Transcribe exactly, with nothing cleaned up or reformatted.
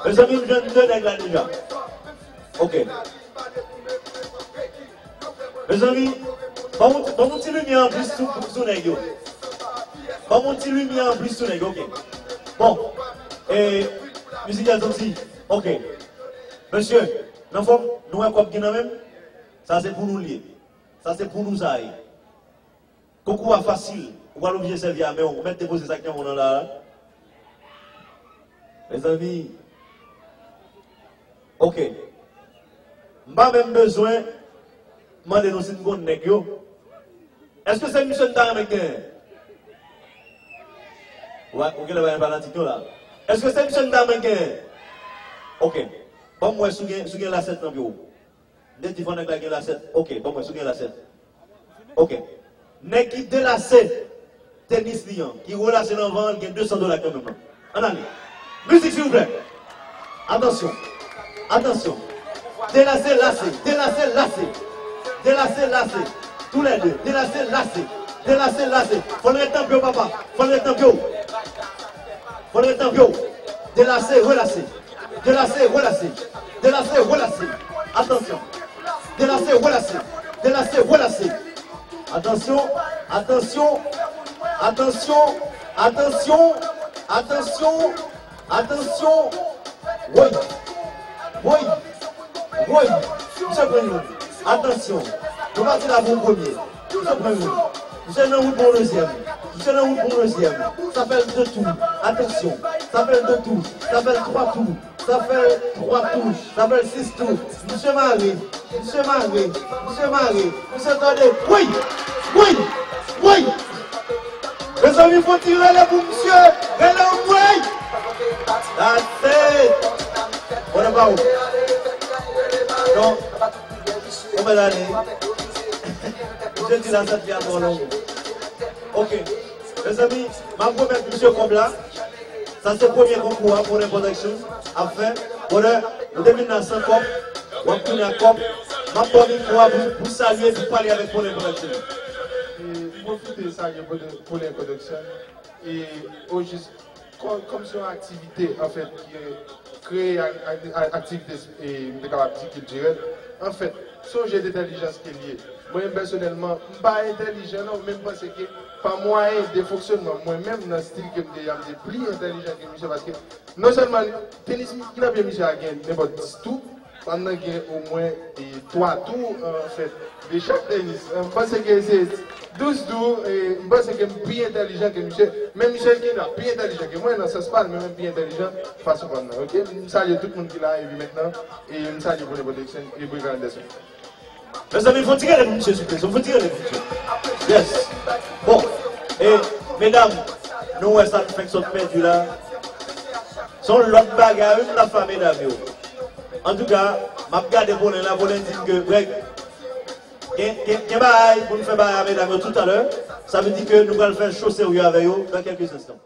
Mezanmi, m jwenn de nèg la deja. Ok. Mezanmi, ban m, ban m ti limyè anplis sou, sou nèg yo. Ban m ti limyè anplis sou nèg yo, ok. Bon, e, mizik la soti. Ok. Mesye, n anfòm, nou wè kòb ki nan men m? Sa se pou nou l ye. Sa se pou nou sa ye. Konkou a fasil. Ou pa oblije sèvi a men w. Ou mèt depoze sa k nan men w nan la a. Mezanmi. Ok. M pa menm bezwen mande nou si n konn nèg yo. Èske se misye n ta renmen genyen? Ou, ou genlè pa gen fanatik yo la. Èske se misye n ta renmen genyen? Ok. Ban m wè si w gen, si w gen lasèt nan pye w. M te di fò nèg la gen lasèt. Ok, ban m wè si w gen lasèt. Ok. Nèg ki delase tenis li an, ki relase l anvan an, li gen de san dola kanmenm nan. Ann ale. Mizik, silvouplè. Atansyon. Atansyon. Delase, lase. Delase, lase. Delase, lase. Toulède. Delase, lase. Delase, lase. Fò l ret nan pye w, papa. Fò l ret nan pye w. Fò l ret nan pye w. Delase, relase. Delase, relase. Delase, relase. Atansyon. Delase, relase. Delase, relase. Atansyon, atansyon, atansyon, atansyon, atansyon, atansyon. Woy, woy, woy. Misye pran youn. Atansyon. Nou pati la pou yon premye. Misye pran youn. Misye nan wout pou yon dezyèm. Misye nan wout pou yon dezyèm. Sa fè l de tou. Atansyon. Sa fè l de tou. Sa fè l twa tou. Sa fè twa tou. Sa fè sis tou. Misye mare. Misye mare. Misye mare. Misye tande. Woy! Woy! Woy! Mezanmi, fò ti rele pou misye. Rele w, woy! That's it! What about? Non. Konbyen lane? Misye di la sèt fi a twò long. Ok. Mezanmi, m ap remèt misye kòb la. Sa se premye konkou a Pwodè Production ap fè. Pwodè, ou te vin la san kòb, w ap tounen ak kòb. M ap ba w mikwo a pou, pou salye, pou pale avèk Pwodè Production. E, m pwofite salye Pwodè, Pwodè Production. E, ojis, kò-, kòm se yon aktivite, anfèt, ki kreye ak, ak, ak, aktivite, e, m te kapab di kiltirèl. Anfèt, se yon je dentèlijans ke l ye. Mwen menm pèsonèlman, m pa entèlijan non, men m panse ke pa mwayen de fonksyònman mwen menm nan stil ke m te ye a, m te pli entèlijan ke misye, paske non sèlman tenis ki nan pye misye a gen nenpòt dis tou, pa m nan gen omwen, e, twa tou, anfèt, de chak tenis. M panse ke se douz tou, e m panse ke m pi entèlijan ke misye, men misye gen dwa pi entèlijan ke mwen nan sans pa l, men mwen pi entèlijan fason pa m nan, ok? M salye tout moun ki la, epi mentnan, e m salye Pwodè Production e Break Islanders. Mezanmi, fò ti rele pou misye, souple. Fò ti rele pou misye. Yes. Bon. E, medam, nou wè sa n fèk sot pèdi la. Se yon lòt bagay, wi, m t ap fè a medam yo. Antouka, m ap gade Polen la, Polen di m ke, Greg, gen, gen, gen bagay pou n fè bagay a medam yo toutalè. Sa vle di ke nou pral fè cho serye avè yo nan kèlke enstan.